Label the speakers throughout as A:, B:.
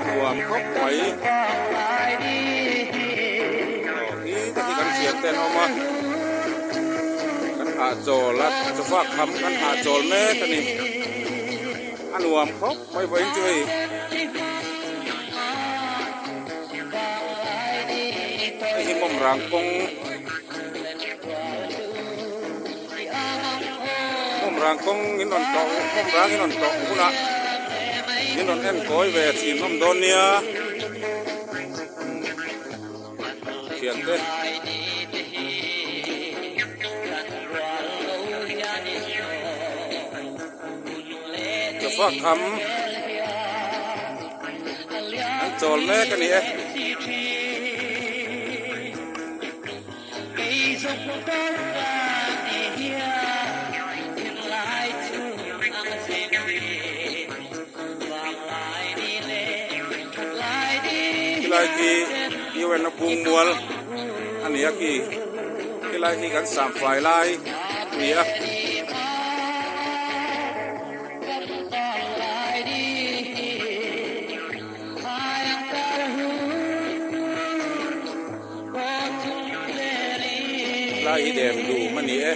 A: Nuam khawp mai. Aw khi te khi kan thian te an awm a. Kan hahchawl a, chawfak kham kan hahchawl mek a ni. A nuam khawp mai vawiin chu hei. Hei hi mawmrang kawng mawmrang kawng in rawn tlawh mawmrang in rawn tlawh hunah in rawn en kawi ve thin hlawm dawn nia thiante. Chawfak kham an chawl mek a ni e. Khilai khi UN a bung mual a ni a khi khilai khi kan samfai lai a ni a. Lai hi dem dum a ni e.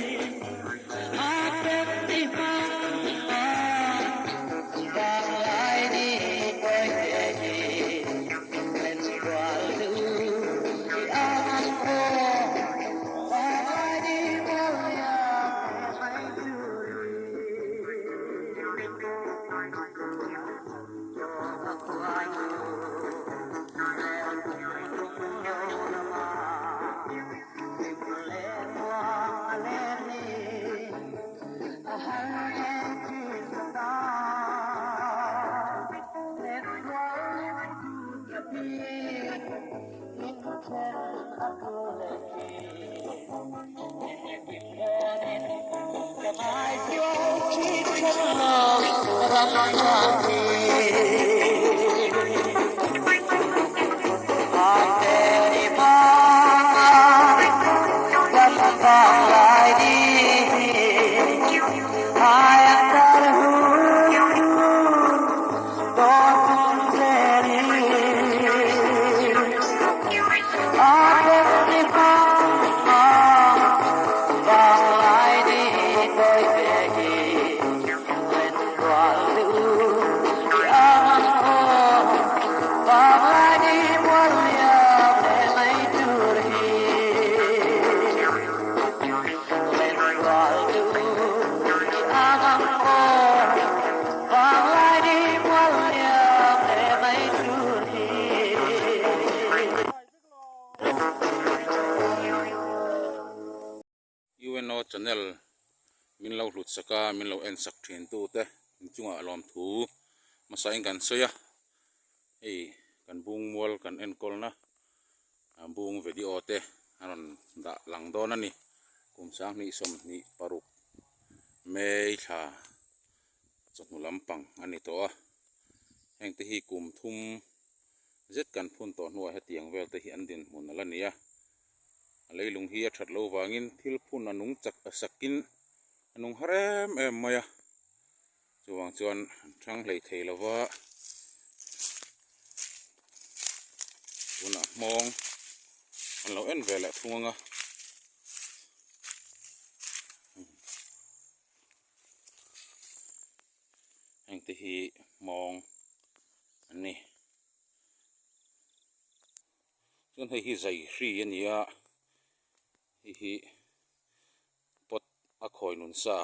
A: UNO channel min lo hlut sak a, min lo en sak thin tu te inchungah lawmthu hmasa in kan sawi a, hei kan bung mual kan enkawl na bung video te a rawn dah lang dawn a ni, kum 20 26 May thla chawhnu lampang a ni tawh a, heng te hi kum thum zet kan phun tawh hnuah hetiang vel te hi an dinhmun a la ni a, a leilung hi a that loh vangin thil phun a nung chak a sakin a nung har em em mai a, chuvang chuan an thang hlei thei lo va, tunah hmawng an lo en ve leh thung ang a. Heng te hi hmawng an ni. Chuan hei hi zai hri a ni a, hei hi pot a khawi nun sa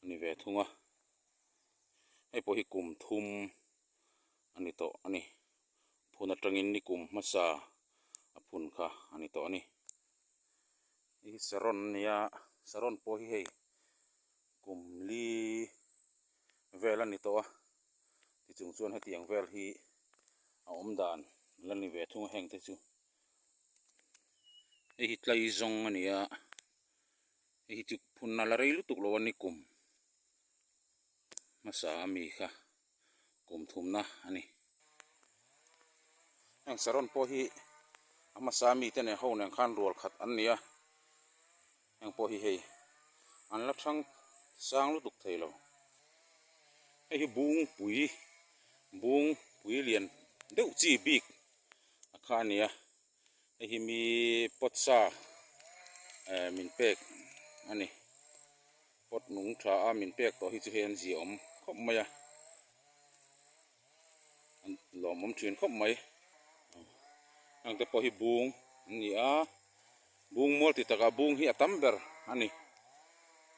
A: a ni ve thung a. Hei pawh hi kum thum a ni tawh a ni. Phun atangin ni kum hmasa a phun kha a ni tawh a ni. Hei hi saron a ni a, saron pawh hi hei kum li vel a ni tawh a, tichung chuan hetiang vel hi a awm dan la ni ve thung a heng te chu. Hei hi tlai zawng a ni a, hei hi chu phun a la rei lutuk lo a ni kum hmasa ami kha kum thumna a ni. Heng saron pawh hi a hmasa mite nen ho nen khan rual khat an ni a, heng pawh hi hei an la thang sang lutuk thei lo. Hei hi bungpui bungpui lian deuh chi bik a kha a ni a hei hi mi pot sa eh min pek a ni pot nung tha a min pek tawh hi chu hei an zia awm khawp mai a an lawmawm thin khawp mai heng te pawh hi bung an ni a bung mual ti takah bung hi a tam ber a ni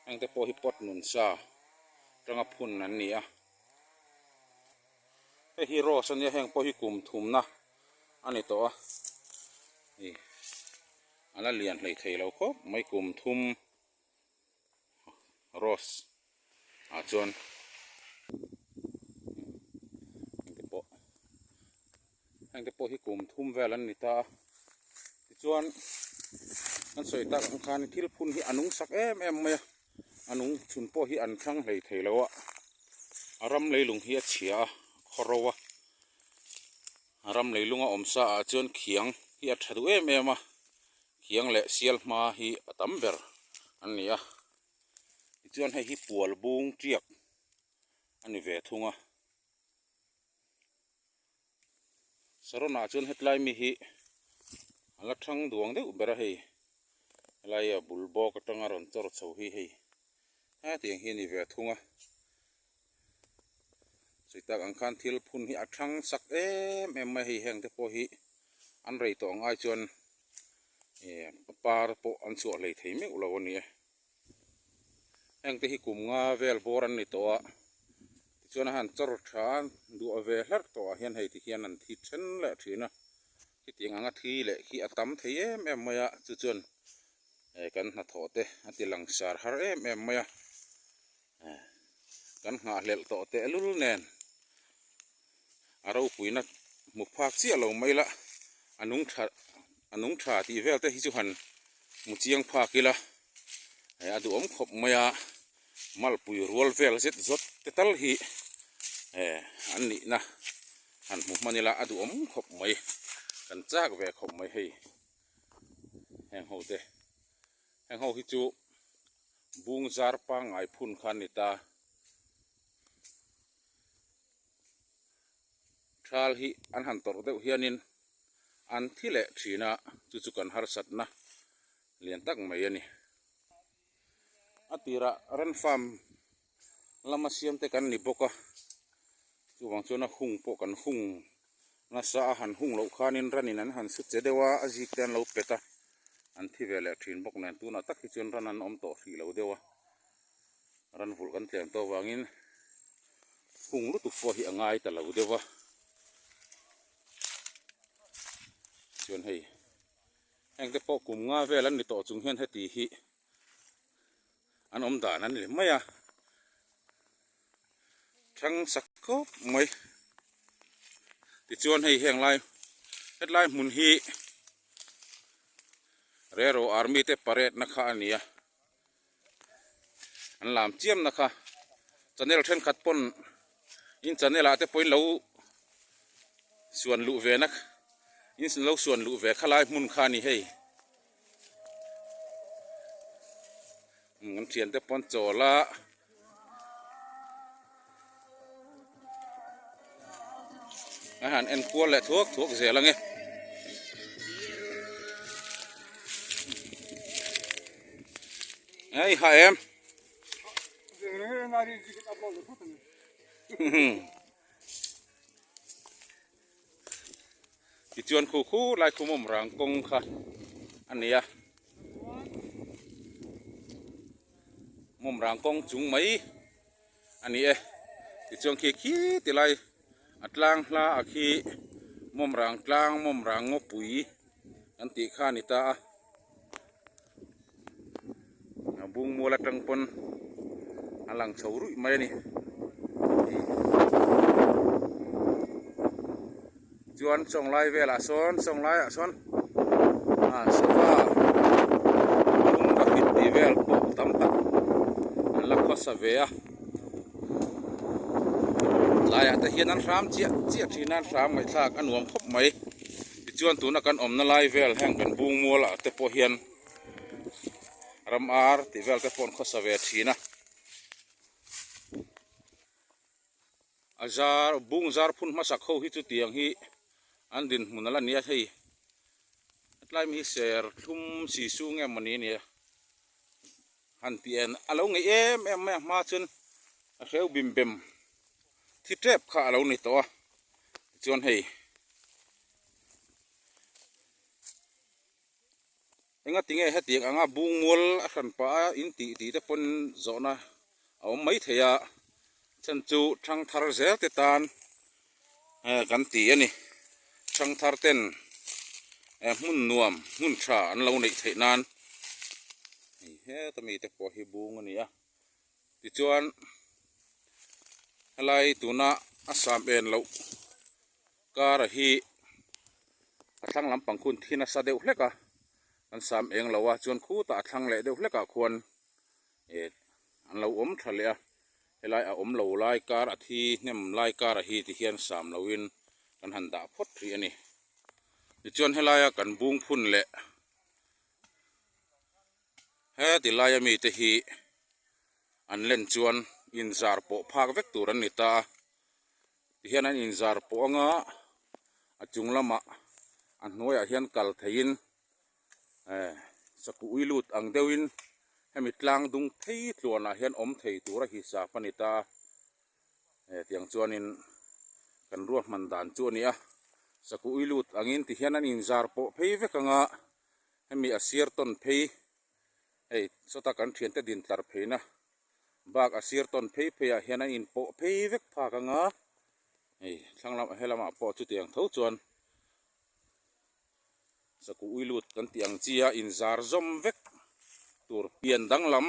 A: heng te pawh hi pot nun sa atanga phun an ni a hei hi rose a nia heng pawh hi kum thumna a ni tawh a hei a la lian hlei thei lo khawp mai kum thum rose ah chuan heng te pawh heng te pawh hi kum thum vel an ni ta a tichuan kan sawi tak ang khan thil phun hi a nung sak em em mai a a nung chhun pawh hi an thlang hlei thei lo a a ram leilung hi a chhia a khaw ro a a ram leilung a awm sa ah chuan khiang hi a tha duh em em a khiang leh sial hma hi a tam ber an ni a tichuan hei hi pual bung tiak a ni ve thung a saron ah chuan hetlai mi hi a la thang duang deuh ber a hei helai a bul bawk atanga rawn chawr chho hi hei hetiang hi a ni ve thung a sawi tak ang khan thil phun hi a thang sak em em mai a hei heng te pawh hi an rei tawh ang ai chuan eh par pawh an chhuah hlei thei meuh lo a ni e. Heng te hi kum nga vel bawr an ni tawh a tichuan a han chawr tha a duah ve hlarh tawh ah hian hei ti hian an thi then leh thin a khitiang anga thi leh khi a tam thei em em mai a chu chuan eh kan hnathawh te a ti langsar har em em mai a eh kan nghahhlelh tawh tehlul nen a ropuina hmu phak chiah lo mai la a nung tha a nung tha tih vel te hi chu han hmu chiang phak ila hei a duhawm khawp mai a malpui rual vel zet zawt te tal hi eh an nihna han hmu hman ila a duhawm khawp mai kan chak ve khawp mai hei heng ho te heng ho hi chu bung zar pangngai phun kha an ni ta. Thal hi an han tawrh deuh hianin an thi leh thin a, chu chu kan harsatna lian tak mai a ni. A tirah ran farm lama siam te kan ni bawk a, chuvang chuan a hung pawh kan hung nasa a, han hung loh khanin ranin an han su che deuh a, a zik te an lo pet a, an thi ve leh thin bawk nen tunah tak hi chuan ran an awm tawh hrih lo deuh a. Ran vulh kan tlem tawh avangin hung lutuk pawh hi a ngai ta lo deuh a chuan hei heng te pawh kum nga vel an ni tawh chung hian heti hi an awm dan an ni mai a thang sak khawp mai tichuan hei heng lai hetlai hmun hi Rero army te parade na kha a ni a. An lam chiam na kha channel thenkhat pawn in channel ah te pawhin lo suan luh ve na in lo suan luh ve khalai hmun kha a ni hei an thian te pawn chawl a. A han en kual leh thuak thuak zel ange. Ei ha em. Tichuan khu khu lai khu mawm rang kawng kha a ni a. Mawm rang kawng chung mai a ni e. Tichuan khi khi ti lai a tlang hla a khi mawm rang tlang mawm rang ngawpui kan tih kha a ni ta a. A bung mual atang pawn a lang chho ruih mai a ni chuan chawnglai velah sawn chawnglai ah sawn ah sava lung ka hit tih vel pawh tam tak an la khawsa ve a tlaiah te hian an hram chiah chiah thin a an hram ngaihthlak a nuam khawp mai. Tichuan tuna kan awmna lai vel heng kan bung mual ah te pawh hian ram ar tih vel te pawh an khawsa ve thin a. A zar bung zar phun hmasak ho hi chu tiang hi an dinhmun a la nia hei hetlai mi hi ser thlum si su nge mawni ania han tih en a lo ngeih em em mai a hma chuan a hreu bim bem thi tep kha a lo ni tawh a tichuan hei Enga tinge hetiang anga bung mual a hran pah a in tih tih te pawn zawhna a awm mai thei a, chhan chu thangthar zel te tan kan ti a ni. Thangthar ten hmun nuam hmun tha an lo neih theih nan hei heta mite pawh hi bung a ni a, tichuan helai tuna a sam en loh Kara hi a thlang lampang khun thi nasa deuh hlek a, an sam eng lo a, chuan khutah a thlang leh deuh hlek ah khuan eh an lo awm tha leh a, helai a awm lo lai kar a thi hnem lai kara hi ti hian sam lo in kan han dah phawt rih a ni. Tichuan helaia kan bung phun leh heti laia mite hi an len chuan inzar pawh phak vek tur an ni ta a. Tihian an inzar pawh anga a chung lamah a hnuaiah hian kal theiin eh chaku ui lut ang deuhin hemi tlang dung phei tluanah hian awm thei tura hisap a ni ta a eh tiang chuanin kan ruahman dan chu a ni a chaku ui lut angin tihian an inzar pawh phei vek anga hemi a sir tawn phei hei sawta kan thiante din tlar pheina. Bak a sir tawn phei phei ah hian a in pawh phei vek phak anga hei thlang lam he lamah pawh chutiang tho chuan chaku ui lut kan tih ang chi a in zar zawm vek tur pian danglam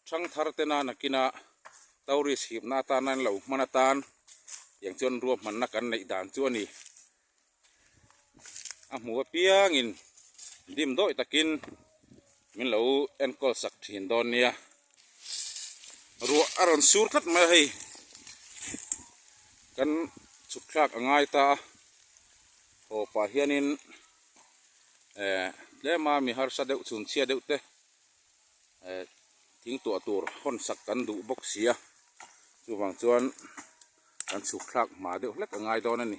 A: thangthar te nana kina tourist hipna atana an lo hman atan tiang chuan ruahmanna kan neih dan chu a ni. A hmu apiangin dim dawih takin min lo enkawl sak thin dawn nia. Ruah a rawn sur tlat mai a hei kan chhuk thlak a ngai ta a haw pah hianin eh tlema mi harsa deuh chhunchhia deuh te eh thing tuah tur hawn sak kan duh bawk si a chuvang chuan kan chhuk thlak hma deuh hlek a ngai dawn a ni.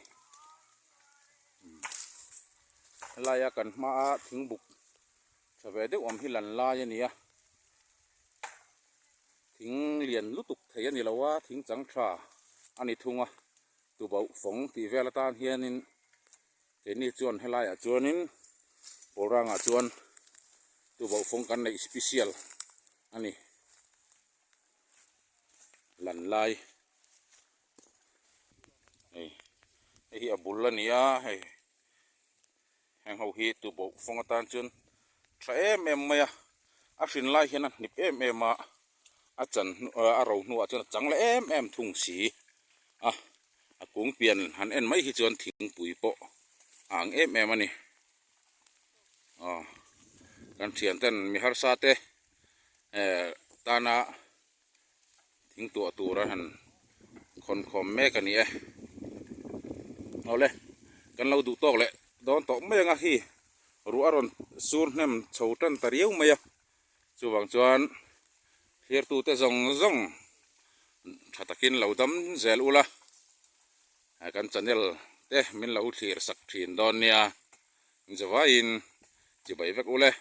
A: Helaia kan hmaa thingbuk tha ve deuh awm hi lan lai a ni a, thing lian lutuk thei a ni lo a, thing chang tha a ni thung a, tubauh fawng tih vel atan hianin keini chuan helaiah chuanin Pawlrangah chuan tubauh fawng kan neih special a ni lan lai. Hei hei hi a bul a ni a hei heng ho hi tuboh fawng atan chuan tha em em mai a a hrin lai hian a hnip em em a a chan a ro hnuah chuan a chang leh em em thung si a a kung pian han en mai hi chuan thingpui pawh a ang em em a ni aw kan thian ten mi harsa te eh tana. Thing tuah tur a han khawn khawm mek a ni e. Awle, kan lo duh tawk leh dawn tawh mai anga hi ruah a rawn sur hnem chho tan ta riau mai a. Chuvang chuan thliartute zawng zawng tha takin lo dam zel ula, kan channel te min lo thlir sak thin dawn nia. Inzavaiin chibai vek ule.